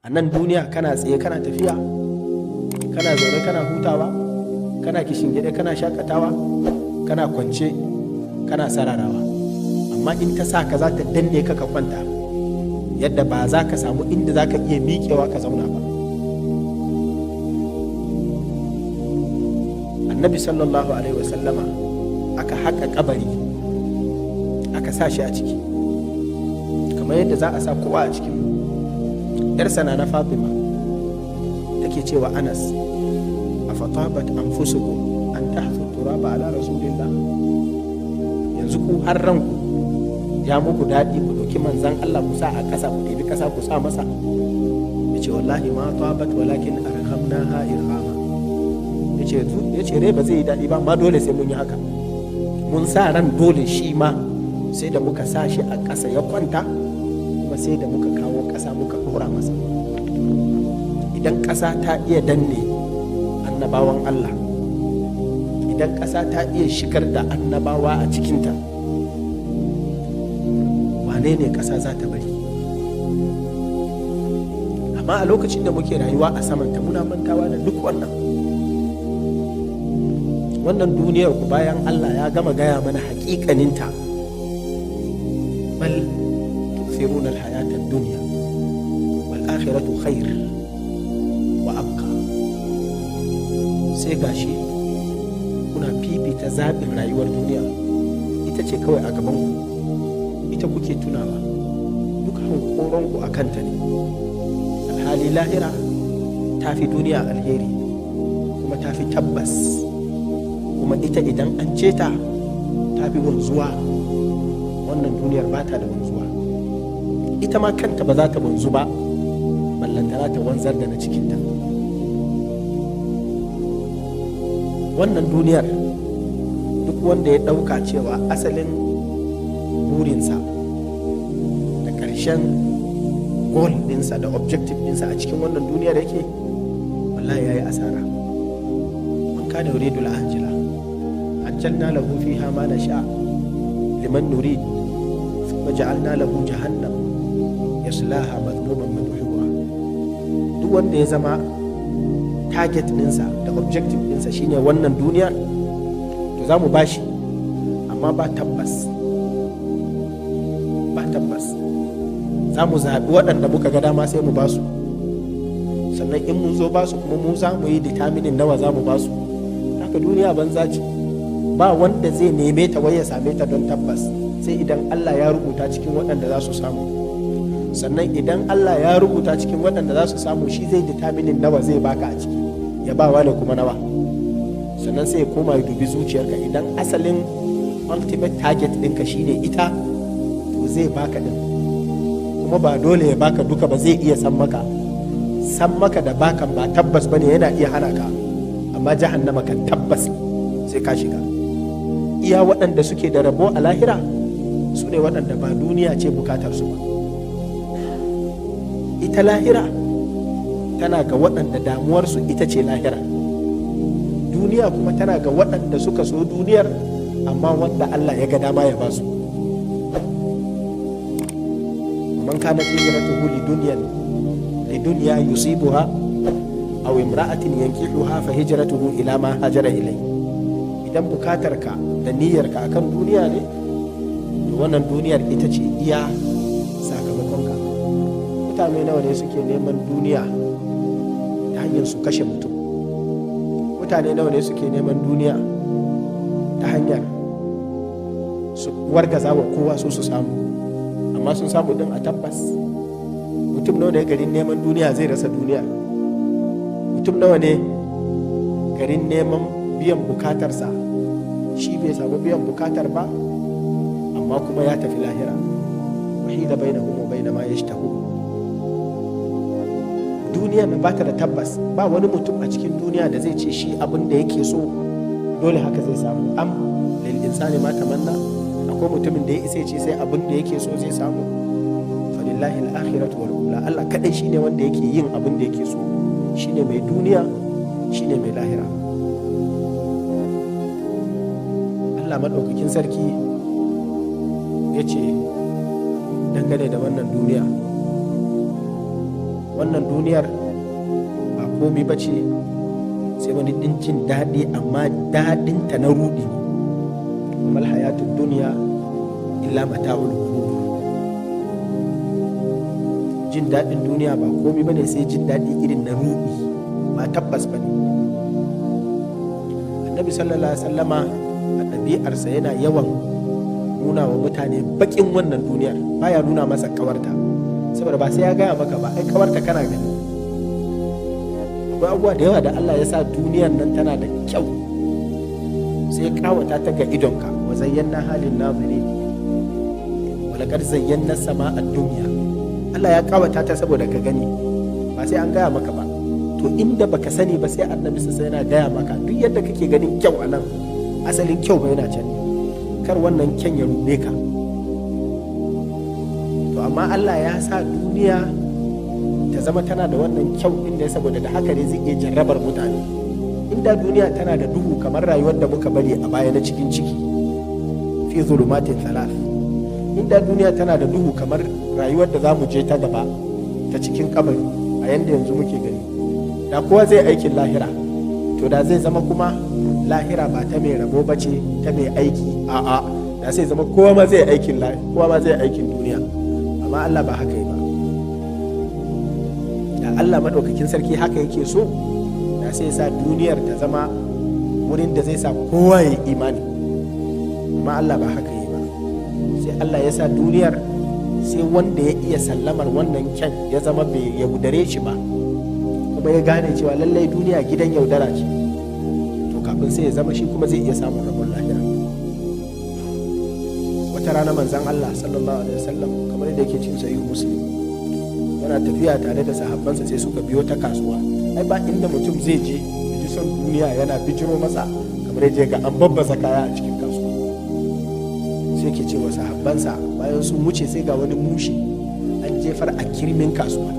A nan duniya kana tsaye kana tafiya, kana zaune kana hutawa, kana kishingide kana shakatawa, kana kwance kana sararawa. Amma in ta sa ka, za ta danne ka ka kwanta yadda ba za ka samu inda za ka iya miƙewa ka zauna ba. Annabi sallallahu alaihi wasallama aka haƙa kabari aka sa shi a ciki kamar yadda za a sa kowa a cikin. Yarsa na Fatima take cewa Anas, afatabat anfusukum an tahthu turaba ala rasulillah? Yanzu ku har ranku ya muku daɗi ku ɗauki manzan Allah ku sa a ƙasa, ku ɗebi ƙasa ku sa masa? Ya ce, wallahi ma tabat, walakin arhamnaha irhama. Ya ce rai ba zai yi daɗi ba, amma dole sai mun yi haka. Mun sa ran dole shi ma sai da muka sa shi a ƙasa ya kwanta, kuma sai da muka kawo ƙasa muka ɗora masa. Idan ƙasa ta iya danne annabawan Allah, idan ƙasa ta iya shigar da annabawa a cikinta, wane ne ƙasa za ta bari? Amma a lokacin da muke rayuwa a samanta, muna mantawa da duk wannan. Wannan duniyar ku, bayan Allah ya gama gaya mana haƙiƙaninta, bal tu'thiruna al-hayata ad-dunya wal akhiratu khair wa abqa, sai gashi kuna fifita zaɓin rayuwar duniya. Ita ce kawai a gaban ku, ita kuke tunawa, duk hankoronku a kanta ne, alhali lahira ta fi duniya alheri kuma ta fi tabbas, kuma ita idan an ce ta fi wanzuwa. Wannan duniyar ba ta da wanzuwa, ita ma kanta ba za ta wanzu ba, ballantana ta wanzar da na cikinta. Wannan duniyar, duk wanda ya ɗauka cewa asalin burinsa da ƙarshen goal ɗinsa da objective ɗinsa a cikin wannan duniyar yake, wallahi ya yi asara. Man kana yuridu al-ajila ajjalna lahu fiha ma nasha liman nurid, thumma ja'alna lahu jahannam yaslaha madmuman madhura. Duk wanda ya zama target ɗinsa da objective ɗinsa shine wannan duniyar, to za mu bashi, amma ba tabbas, ba tabbas. Za mu zaɓi waɗanda muka ga dama sai mu basu. Sannan in mun zo basu kuma, mu za mu yi determining nawa za mu basu. Haka duniya banza ce. Ba wanda zai neme ta wai ya same ta don tabbas, sai idan Allah ya rubuta cikin waɗanda za su samu. Sannan idan Allah ya rubuta cikin waɗanda za su samu, shi zai determining nawa zai baka a ciki, ya ba wani kuma nawa. Sannan sai ya koma ya dubi zuciyarka. Idan asalin ultimate target ɗinka shine ita, to zai baka ɗin, kuma ba dole ya baka duka ba, zai iya san maka. San maka da bakan ba tabbas bane, yana iya hana ka, amma jahannama kan tabbas sai ka shiga. Iya waɗanda suke da rabo a lahira su ne waɗanda ba duniya ce bukatar su ba. Ita lahira tana ga waɗanda damuwarsu ita ce lahira. Duniya kuma tana ga waɗanda suka so duniyar, amma wanda Allah ya ga dama ya ba su. Man kanat hijratuhu lidunya yusibuha aw imra'atin yankihuha, fa hijratuhu ila ma hajara ilai. Idan bukatarka da niyyarka akan duniya ne, to wannan duniyar ita ce iya sakamakonka. Mutane nawa ne suke neman duniya ta hanyar su kashe mutum? Mutane nawa ne suke neman duniya ta hanyar su wargaza wa kowa su su samu? Amma sun samu din a tabbas? Mutum nawa ne garin neman duniya zai rasa duniya? Mutum nawa ne garin neman biyan bukatarsa shi bai samu biyan bukatar ba, amma kuma ya tafi lahira? Wahila bainahum wa baina ma yashtahun. Duniya na bata da tabbas. Ba wani mutum a cikin duniya da zai ce shi abin da yake so dole haka zai samu. Am lil insani ma tamanna? Akwai mutumin da ya isa ce sai abin da yake so zai samu? Falillahi al-akhiratu wal ula. Allah kadai shine wanda yake yin abin da yake so, shine mai duniya, shine mai lahira. Allah madaukakin sarki ya ce dangane da wannan duniya. Wannan duniyar ba komai ba ce sai wani ɗin jin daɗi, amma daɗinta na ruɗi ne. Mal hayatud dunya illa mata'ul ghurur. Jin daɗin duniya ba komai bane sai jin daɗi irin na ruɗi, ba tabbas bane. Annabi sallallahu alaihi wasallama a ɗabi'arsa yana yawan nuna wa mutane baƙin wannan duniyar, baya nuna masa kawarta, saboda ba sai ya gaya maka ba, ai kawarta kana gani. Akwai abubuwa da yawa da Allah ya sa duniyar nan tana da kyau, sai kawata ta ga idonka. Wa zayyana halin nazirin wa laqad zayyana sama'a dunya. Allah ya kawata ta saboda ka gani, ba sai an gaya maka ba. To inda baka sani ba, sai Annabi sai yana gaya maka, duk yadda kake ganin kyau a nan, asalin kyau ba yana can ne, kar wannan kyan ya ruɗe ka. To amma Allah ya sa duniya ta zama tana da wannan kyau din ne saboda da haka ne zai iya jarrabar mutane. Inda duniya tana da duhu kamar rayuwar da muka bari a baya na cikin ciki, fi zulumatin thalath, inda duniya tana da duhu kamar rayuwar da za mu je ta gaba ta cikin kabari a yanda yanzu muke gani, da kowa zai aikin lahira. To da zai zama kuma lahira ba ta mai rabo ba ce, ta mai aiki. A'a, da sai zama kowa ma zai aikin, kowa ma zai aikin duniya. Amma Allah ba haka yi ba. Da Allah maɗaukakin sarki haka yake so, da sai sa duniyar ta zama wurin da zai sa kowa ya imani. Amma Allah ba haka yi ba. Sai Allah ya sa duniyar sai wanda ya iya sallamar wannan kyan, ya zama bai yaudare shi ba, kuma ya gane cewa lallai duniya gidan yaudara ce, to kafin sai ya zama shi kuma zai iya samun rabon lahira. Wata rana manzan Allah sallallahu alaihi wasallam, kamar yadda yake cikin Sahih Muslim, yana tafiya tare da sahabbansa, sai suka biyo ta kasuwa. Ai ba inda mutum zai je ya ji son duniya yana bijiro masa kamar ya je ga an babbaza kaya a cikin kasuwa. Sai ke ce wa sahabbansa, bayan sun wuce, sai ga wani mushi an jefar a kirmin kasuwa.